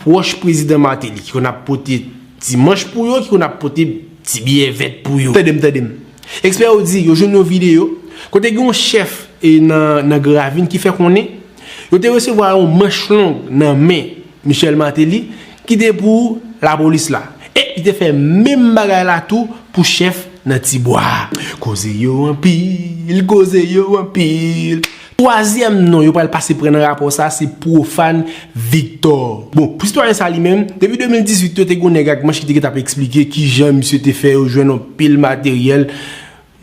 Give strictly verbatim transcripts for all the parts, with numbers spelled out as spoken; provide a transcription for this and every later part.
pwòch prezidan Martelly ki konn ap pote ti manch pou yo, ki konn ap pote ti biyè vèt pou yo. Tande m, tande m. Ekspè yo di yo jwenn yon videyo kote gen yon chèf e nan, nan Gran Ravin ki fè konnen yo te resevwa yon manch long nan men Michel Martelly ki te pou lapolis la. E li te fè menm bagay la tou pou chèf nan Tibwa. Koze yo anpil, koze yo anpil. Twazyèm non yo pral pase pran nan rapò sa se Profane Victor. Bon, pou sitwayen sa li menm, depi de mil dizuit yo te gen yon nèg ak manch ki te gentan ap eksplike kijan misye te fè yo jwenn yon pil materyèl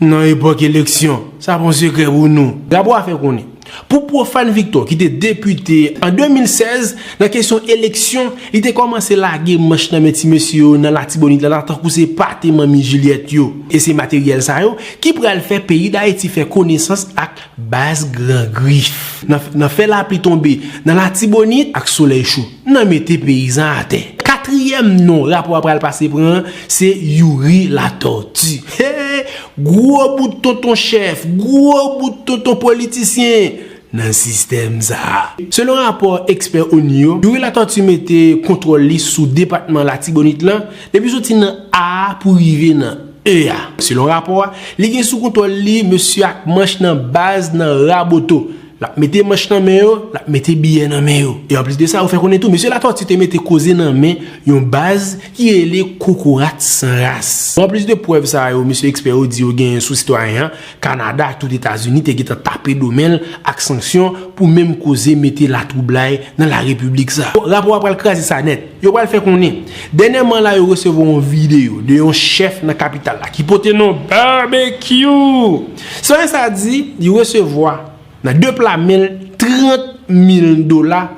nan epòk eleksyon. Sa pa yon sekrè pou nou. Rapò a fè konnen, pou Profane Victor ki te depite an de mil sèz, nan kesyon eleksyon, li te kòmanse lage manch nan men ti mesye yo nan Latibonit la, la tankou se pate manmi Jilyèt yo. E se materyèl sa yo ki pral fè peyi Dayiti fè konesans ak baz Gran Grif. Nan, nan fè lapli tonbe nan Latibonit ak solèy cho nan mete peyizan atè. Katriyèm non rapò a pral pase pran se Youri Latortue. Hey, gwo bout tonton chèf, gwo bout tonton politisyen nan sistèm sa. Selon rapò ekspè ONU yo, Youri Latortue mete kontwòl li sou depatman Latibonit lan depi soti nan A pou rive nan E a. Selon rapò a, li gen sou kontwòl li mesye ak manch nan baz nan Raboto. L ap mete manch nan men yo, l ap mete biyè nan men yo. E anplis de sa, yo fè konnen tou, mesye Latortue te mete koze nan men yon baz ki rele Kokorat San Ras. Anplis de prèv sa yo, mesye ekspè yo di yo genyen sou sitwayen an, Kanada ak tout Etazini te gentan tape do men l ak sanksyon pou menm koze mete latwoublay nan larepiblik sa. Rapò a pral kraze sa nèt. Yo pral fè konnen, dènyèman la yo resevwa yon videyo de yon chèf nan kapital la ki pote non Barbecue. Sitwayen sa di li resevwa nan de pla men l trant mil dola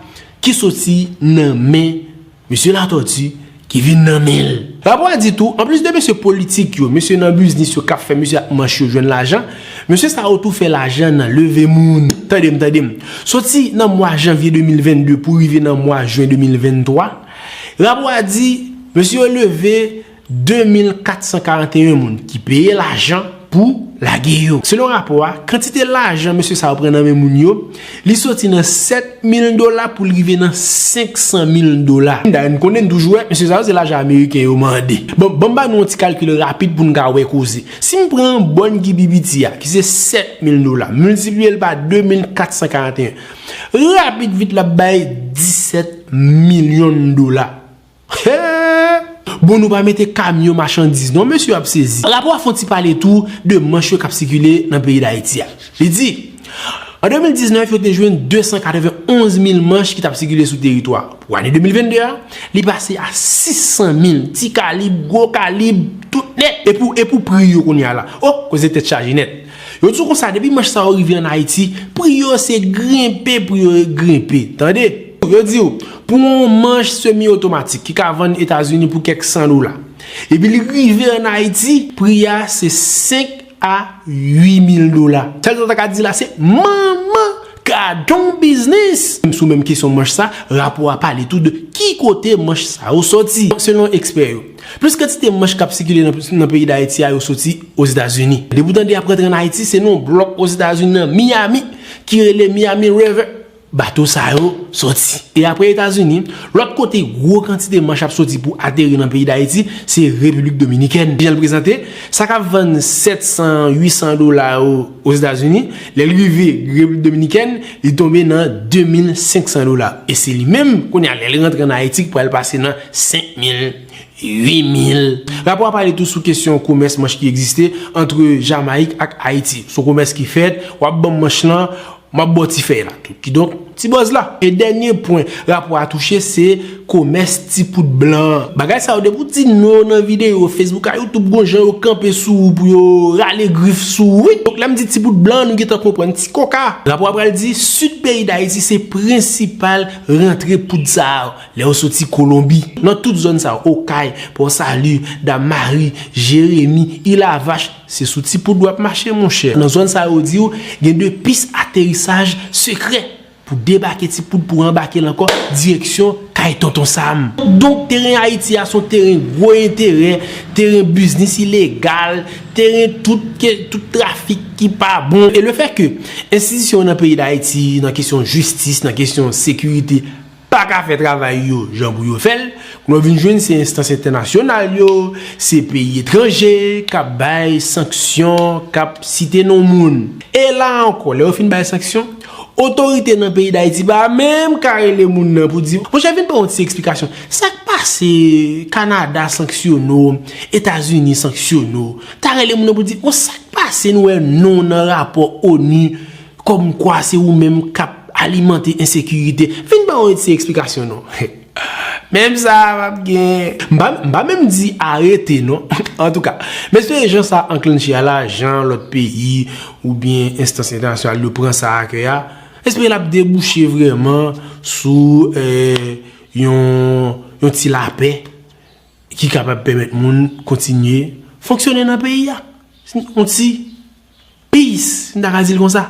ki soti nan men mesye Latortue ki vin nan men l. Rapò a di tou, anplis de mesye politik yo, mesye nan biznis yo k ap fè mesye ak manch yo jwenn lajan, mesye sa yo tou fè lajan nan leve moun. Tande m, tande m. Soti nan mwa janvye de mil vennde pou rive nan mwa jen de mil venntwa, rapò a di, mesye yo leve de mil kat san karanteyen moun ki peye lajan pou lage yo. Selon rapò a, kantite lajan mesye sa yo pran nan men moun yo, li soti nan sèt mil dola pou l rive nan senk san mil dola. Dayè, n konnen n toujou wè, mesye sa yo se lajan ameriken yo mande. Bon, ban m ba nou yon ti kalkil rapid pou n ka wè koze. Si m pran bòn ki pi piti a, ki se sèt mil dola, miltipliye l pa de mil kat san karanteyen, rapid vit l ap bay disèt milyon dola. Bon, nou pa mete kamyon machandiz non, mesye ap sezi. Rapò a fè yon ti pale tou de manch yo k ap sikile nan peyi Dayiti a. Li di, an de mil diznèf, yo te jwenn de san katrevenn onz mil manch ki t ap sikile sou teritwa. Pou ane de mil vennde a, li pase a sis san mil, ti kalib, gwo kalib, tout nèt. E pou, e pou pri yo kounye a la? O, koze tèt chaje nèt. Yo di w konsa, depi manch sa yo rive ann Ayiti, pri yo se grenpe, pri yo grenpe. Tande? Yo di w, pou yon manch semi otomatik ki ka vann Etazini pou kèk san dola, epi li rive ann Ayiti, pri a se senk a uit mil dola. Sèl sa w ta ka di la, se manman, gadon biznis! Si w menm kesyon manch sa, rapò a pale tou de ki kote manch sa yo soti. Selon ekspè yo, plis kantite manch k ap sikile nan, nan peyi Dayiti a yo soti Ozetazini. Depi w tande y ap rantre ann Ayiti, se nan yon blòk Ozetazini nan Miami ki rele Miami River. Bato sa yo soti. E apre Etazini, lòt kote gwo kantite manch ap soti pou ateri nan peyi Dayiti, se Repiblik Dominikèn. Jan l prezante, sa k ap vann sèt san, uit san dola yo Ozetazini, lè l rive Repiblik Dominikèn, li tonbe nan de mil senk san dola. E se li menm, kounye a, lè l rantre ann Ayiti, ki pral pase nan senk mil, uit mil. Rapò a pale tou sou kesyon komès manch ki egziste ant Jamayik ak Ayiti. Se yon komès ki fèt, w ap ban m manch lan, m ap ba w ti fèy la tou. Kidonk, ti bòz la. E dènye pwen rapò a touche, se komès ti poud blan. Bagay sa yo, depi w di non nan videyo Facebook ak YouTube, gon jan yo kanpe sou ou pou yo rale grif sou ou, wi. Donk, lè m di ti poud blan, nou gentan konprann, ti koka. Rapò a pral di, sid peyi Dayiti se prensipal rantre poud sa yo. Lè yo soti Kolonbi, nan tout zòn sa yo, Okay, Pòsali, Dam Mari, Jeremi, Ilavach, se sou ti poud w ap mache, monchè. Nan zòn sa yo, yo di w, gen de pis aterisaj sekrè pou debake ti poud, pou anbake l ankò, direksyon kay Tonton Sam. Donk, teren Ayiti a se yon teren gwo enterè, teren biznis ilegal, teren tout ke, tout trafik ki pa bon. E lefètke enstitisyon yo nan peyi Dayiti, nan kesyon jistis, nan kesyon sekirite, pa ka fè travay yo jan pou yo fè l, nou vin jwenn se enstans entènasyonal yo, se peyi etranje k ap bay sanksyon, k ap site non moun. E la ankò, lè yo fin bay sanksyon, otorite nan peyi Dayiti pa menm ka rele moun nan pou di, monchè, vin ban yon ti eksplikasyon. Sa k pase Kanada sanksyone w, Etazini sanksyone w? Ta rele moun nan pou di, bon, sa k pase nou wè non nan rapò onu kòmkwa se ou menm k ap alimante ensekirite? Vin ban yon ti eksplikasyon non. Menm sa a p ap gen. M pa, m pa menm di arete non. Antouka, m espere jan sa anklenche a la, jan lòt peyi oubyen enstans entènasyonal yo pran sa a kè a, m espere l ap debouche vrèman sou eh, yon, yon ti lapè ki kapab pèmèt moun kontinye fonksyone nan peyi a. Yon ti peace, m ta ka di l konsa.